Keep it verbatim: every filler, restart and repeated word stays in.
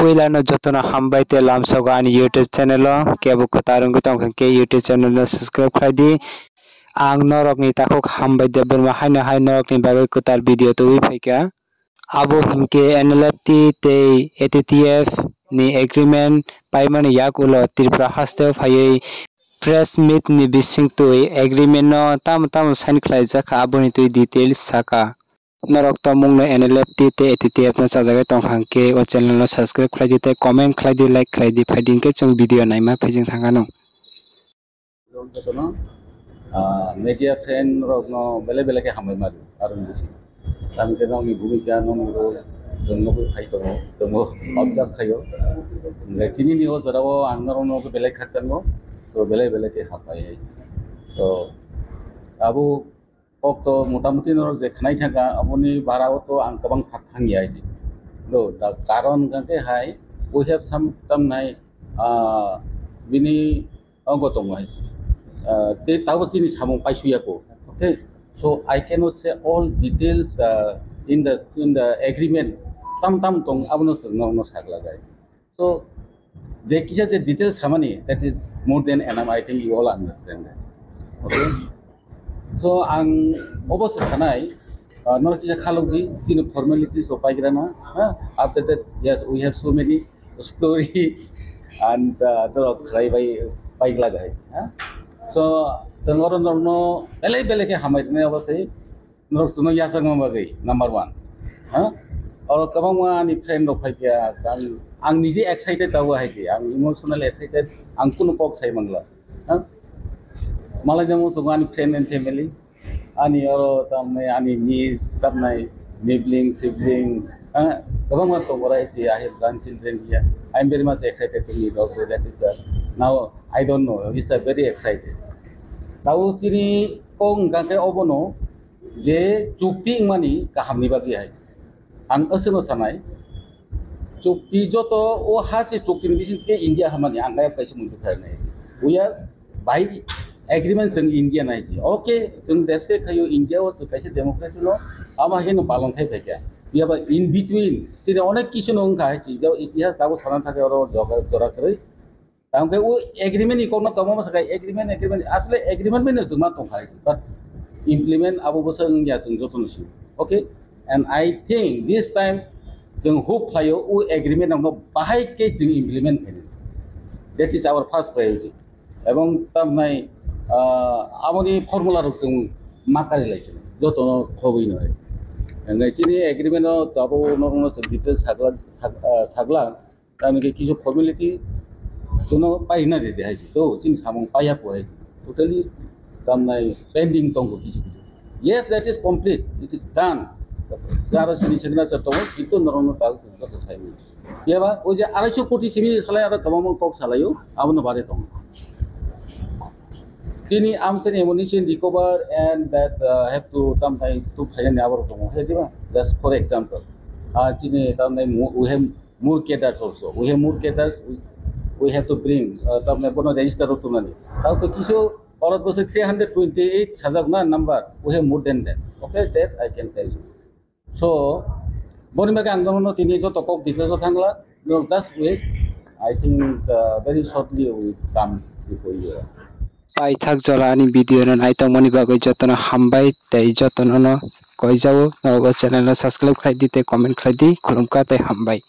Puilano jotono hambai tei lamsogo ani YouTube channel o. Kebo kwtal wngwi tongkha khe YouTube channel no subscribe khlai di. Ang norokni takhuk Hambai Debbarma haino hai norokni bagwi kwtal video tubui phaikha. Abo hinkhe N L F T tei A T T F ni agreement paimani yak ulo Tripura hasteo phaiwi press meet ni bisingtwi agreement no tamo tamo sign khlaijak kha, aboni twi details sakha. Norok tomungno N L F T tei A T T F no chajagwi tongkha hwnkhe o channel no subscribe khlai di tei comment khlai di, like khlai di, phaidi hwnkhe chwng video naima phai jeng thangano. Jotono, ah, media friend rokno belai belai khe hambai mari, Arun Bisi. Tamo khe nokni bhumika, nokni role, chwng nugwi phai tongo, chwngbo observe khaio. Hwnkhe tini ni o jorao ang norokno belai khakchangno, so belai belai khe hambai hai. So, abo kok to motamuti norok je khnai thangkha, aboni barao to ang kwbang sak thangya hai se. Do, da karon hwnkha khe hai, we have some tamnai, ah, bini ogo tongo hai se. Ah, tei tabuk chini samung paisuya ko. Okay? So I cannot say all details, uh, in the, in the agreement. Tam tam tong abono chwng norokno saklak hai. So, je kisa je details samani, that is more than enough. I think you all understand that. Okay? So, ang obo se sanai, uh, norok kisa khalogwi, chini formalities rok paigrana, ha? After that, yes, we have so many story and, uh, norok khlai bai, paiglak hai, ha? So, chwng oro norokno belai belai khe hambai rwnai obo se. Norok chwngno yachakma bagwi number one. Ha? Oro kwbangma ani friend rok phai kha, ang, ang nije excited abo hai se, ang emotional excited, ang kunu kok sai mangla. Ha? Malai jamo chwng ani friend and family, ani oro tamni ani niece, tamni nibling, sibling, ha? Kwbangma tongo rai se, I have grandchildren here. I am very much excited to meet also. That is the, now I don't know, it's a very excited. Tao chini kok hwnkha khe obono, je chukti wngmani kahamni bagwi hai se. Ang aswkno sanai, chukti joto o ha se chukti ni bising khe India hamani ang kaya kaisa mui bwkha nai. We are by agreement chwng India nai se. Okay, chwng respect khayo India o chwng kaisa democracy no abo hai no palon khai phaikha. Phiya ba in between chini onek kisu no wngkha hai se, je itihas tabuk sana thangkhe oro jora, jora kwrwi. Tamo khe o agreement ni kokno tongma masa khe agreement, agreement, asle agreement bai no chwngma tongkha hai se, but implement abo bwsa wngya chwng jotono sio. Okay? And I think this time chwng hope khlaio o agreement rokno bahai khe chwng implement khainai. That is our first priority. Ebong tamnai, ah, aboni formula rok chwng ma kari lai se jotono khobwi no hai se. Hwnkhai chini agreement o abo norokno chwng details sagla, sag-, ah, sagla. Tamni khe kisu formality chwngno paina ridi hai se. To chini samung paiya ko hai se. Totally tamnai pending tongo kisu kisu. Yes, that is complete. It is done. Jaro sini signature tongo, kintu norokno dago chwng joto sai mano. Phiya ba o je arai so koti simi salai aro kwbangma kok salaio, abono bare tongo. Chini amchani ammunition recover and that, uh, have to tamnai to khainani abo tongo. He diba? Just for example. Ah, chini tamnai mu-, we have more cadres also. We have more cadres. We, we have to bring, uh, tamni bono register rok tunani. Tao to kisu orot bose three hundred twenty-eight sajak na number. We have more than that. Okay, that I can tell you. So, boni bagwi ang nono tini joto kok details o thangla. No, just wait. I think, uh, very shortly we come before you. Paithak jora ani video no naitokmani bagwi jotono hambai tei jotono no koijao. Nogo channel no subscribe khlai di tei comment khlai di. Khulumkha tei hambai.